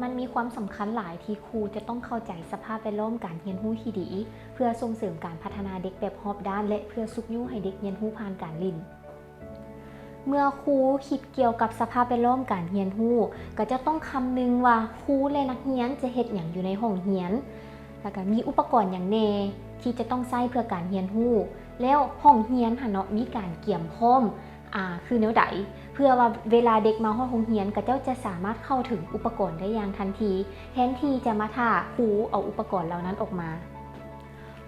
ມັນມີຄວາມສຳຄັນຫຼາຍທີ່ຄູຈະຕ້ອງເຂົ້າໃຈສະພາບແວດລ້ອມການຮຽນຮູ້ທີ່ດີ ເພື່ອສົ່ງເສີມການພັດທະນາເດັກແບບຮອບດ້ານ ແລະ ເພື່ອຊຸກຍູ້ໃຫ້ເດັກຮຽນຮູ້ຜ່ານການຫຼິ້ນ. ເມື່ອຄູຄິດກ່ຽວກັບສະພາບແວດລ້ອມການຮຽນຮູ້ ກໍຈະຕ້ອງຄຳນຶງວ່າຄູ ແລະ ນັກຮຽນຈະເຮັດຫຍັງຢູ່ໃນຫ້ອງຮຽນ ແລ້ວກໍມີອຸປະກອນຫຍັງແດ່ທີ່ຈະຕ້ອງໃຊ້ເພື່ອການຮຽນຮູ້ ແລ້ວຫ້ອງຮຽນຫັ້ນເນາະ ມີການກຽມພ້ອມ ອາ ຄືແນວໃດ ເພື່ອວ່າເວລາເດັກມາຮອດໂຮງຮຽນ ເຂົາເຈົ້າຈະສາມາດເຂົ້າເຖິງອຸປະກອນໄດ້ຢ່າງທັນທີ ແທນທີ່ຈະມາຖ້າຄູເອົາອຸປະກອນເຫຼົ່ານັ້ນອອກມາ.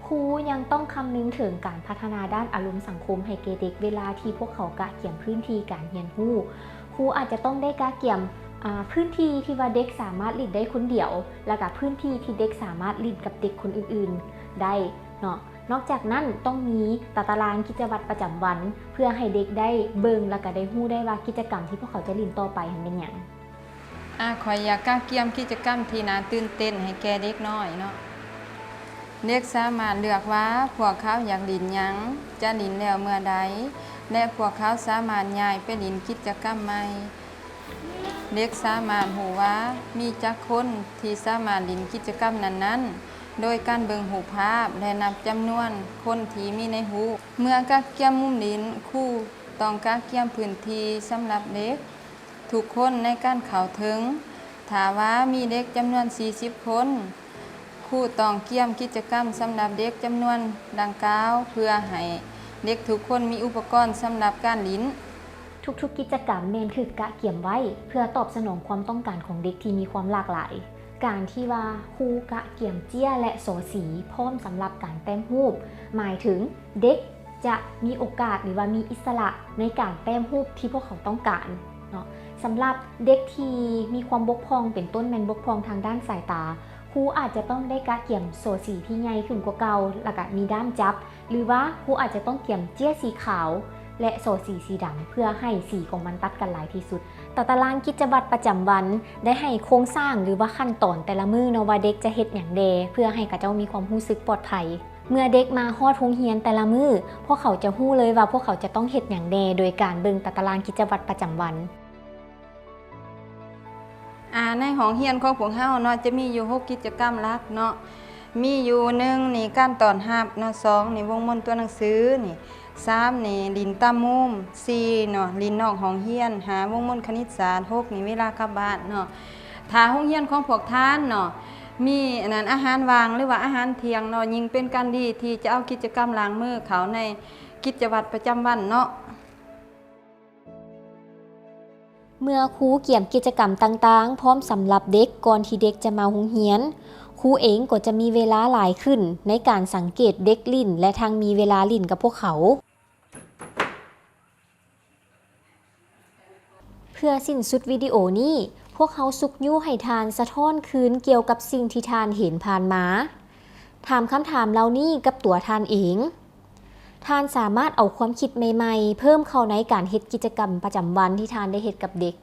ຄູຍັງຕ້ອງຄຳນຶງເຖິງການພັດທະນາດ້ານອາລົມສັງຄົມໃຫ້ແກ່ເດັກ ເວລາທີ່ພວກເຂົາກະກຽມພື້ນທີ່ການຮຽນຮູ້. ຄູອາດຈະຕ້ອງໄດ້ກະກຽມ ອາ ພື້ນທີ່ທີ່ວ່າເດັກສາມາດຫຼິ້ນໄດ້ຄົນດຽວ ແລ້ວກະພື້ນທີ່ທີ່ເດັກສາມາດຫຼິ້ນກັບເດັກຄົນອື່ນໆໄດ້ເນາະ. ນອກຈາກນັ້ນຕ້ອງມີຕາຕະລາງກິດຈະວັດປະຈຳວັນ ເພື່ອໃຫ້ເດັກໄດ້ເບິ່ງ ແລ້ວກະໄດ້ຮູ້ໄດ້ວ່າກິດຈະກຳທີ່ພວກເຂົາຈະຫຼິ້ນຕໍ່ໄປຫັ້ນແມ່ນຫຍັງ. ອາ ຂ້ອຍຢາກກະກຽມກິດຈະກຳທີ່ໜ້າຕື່ນເຕັ້ນໃຫ້ແກ່ເດັກນ້ອຍເນາະ. ເດັກສາມາດເລືອກວ່າພວກເຂົາຢາກຫຼິ້ນຫຍັງ, ຈະຫຼິ້ນແລ້ວເມື່ອໃດ ແລະ ພວກເຂົາສາມາດຍ້າຍໄປຫຼິ້ນກິດຈະກຳໃໝ່. ເດັກສາມາດຮູ້ວ່າມີຈັກຄົນທີ່ສາມາດຫຼິ້ນກິດຈະກຳນັ້ນໆ ໂດຍການເບິ່ງຮູບພາບ ແລະ ນັບຈຳນວນຄົນທີ່ມີໃນຮູບ. ເມື່ອກະກຽມມຸມຫຼິ້ນ, ຄູຕ້ອງກະກຽມພື້ນທີ່ສຳລັບເດັກທຸກຄົນໃນການເຂົ້າເຖິງ. ຖ້າວ່າມີເດັກຈຳນວນສີ່ສິບຄົນ, ຄູຕ້ອງກຽມກິດຈະກຳສຳລັບເດັກຈຳນວນດັ່ງກ່າວ ເພື່ອໃຫ້ເດັກທຸກຄົນມີອຸປະກອນສຳລັບການຫຼິ້ນ. ທຸກໆກິດຈະກຳແມ່ນຖືກກະກຽມໄວ້ເພື່ອຕອບສະໜອງຄວາມຕ້ອງການຂອງເດັກທີ່ມີຄວາມຫຼາກຫຼາຍ. ການທີ່ວ່າຄູກະກຽມເຈ້ຍ ແລະ ສໍສີພ້ອມສຳລັບການແຕ້ມຮູບ ໝາຍເຖິງເດັກຈະມີໂອກາດ ຫຼືວ່າມີອິດສະຫຼະໃນການແຕ້ມຮູບທີ່ພວກເຂົາຕ້ອງການເນາະ. ສຳລັບເດັກທີ່ມີຄວາມບົກຜ່ອງ ເປັນຕົ້ນແມ່ນບົກຜ່ອງທາງດ້ານສາຍຕາ, ຄູອາດຈະຕ້ອງໄດ້ກະກຽມສໍສີທີ່ໃຫຍ່ຂຶ້ນກວ່າເກົ່າ ແລ້ວກະມີດ້າມຈັບ ຫຼືວ່າຄູອາດຈະຕ້ອງກຽມເຈ້ຍສີຂາວ ແລະ ສໍສີສີດຳ ເພື່ອໃຫ້ສີຂອງມັນຕັດກັນຫຼາຍທີ່ສຸດ. ຕາຕະລາງກິດຈະວັດປະຈຳວັນໄດ້ໃຫ້ໂຄງສ້າງ ຫຼືວ່າຂັ້ນຕອນແຕ່ລະມື້ເນາະ ວ່າເດັກຈະເຮັດຫຍັງແດ່ ເພື່ອໃຫ້ເຂົາເຈົ້າມີຄວາມຮູ້ສຶກປອດໄພ. ເມື່ອເດັກມາຮອດໂຮງຮຽນແຕ່ລະມື້, ພວກເຂົາຈະຮູ້ເລີຍວ່າພວກເຂົາຈະຕ້ອງເຮັດຫຍັງແດ່ ໂດຍການເບິ່ງຕາຕະລາງກິດຈະວັດປະຈຳວັນ. ອາ ໃນຫ້ອງຮຽນຂອງພວກເຮົາເນາະ ຈະມີຢູ່ຫົກກິດຈະກຳຫຼັກເນາະ. ມີຢູ່ ໜຶ່ງ ນີ້ການຕ້ອນຮັບເນາະ, ສອງ ນີ້ວົງມົນຕົວໜັງສືນີ້, ສາມ ນີ້ຫຼິ້ນຕຳມຸມ, ສີ່ເນາະ ຫຼິ້ນນອກຫ້ອງຮຽນ, ຫ້າ ວົງມົນຄະນິດສາດ, ຫົກ ນີ້ເວລາກັບບ້ານເນາະ. ຖ້າໂຮງຮຽນຂອງພວກທ່ານເນາະ ມີອັນນັ້ນ ອາຫານວ່າງ ຫຼືວ່າອາຫານທ່ຽງເນາະ, ຍິ່ງເປັນການດີທີ່ຈະເອົາກິດຈະກຳລ້າງມືເຂົ້າໃນກິດຈະວັດປະຈຳວັນເນາະ. ເມື່ອຄູກຽມກິດຈະກຳຕ່າງໆພ້ອມສຳລັບເດັກກ່ອນທີ່ເດັກຈະມາໂຮງຮຽນ, ຄູເອງກໍຈະມີເວລາຫຼາຍຂຶ້ນໃນການສັງເກດເດັກຫຼິ້ນ ແລະ ທັງມີເວລາຫຼິ້ນກັບພວກເຂົາ. ເພື່ອສິ້ນສຸດວິດີໂອນີ້, ພວກເຮົາຊຸກຍູ້ໃຫ້ທ່ານສະທ້ອນຄືນກ່ຽວກັບສິ່ງທີ່ທ່ານເຫັນຜ່ານມາ. ຖາມຄຳຖາມເຫຼົ່ານີ້ກັບຕົວທ່ານເອງ. ທ່ານສາມາດເອົາຄວາມຄິດໃໝ່ໆເພີ່ມເຂົ້າໃນການເຮັດກິດຈະກຳປະຈຳວັນທີ່ທ່ານໄດ້ເຮັດກັບເດັກ.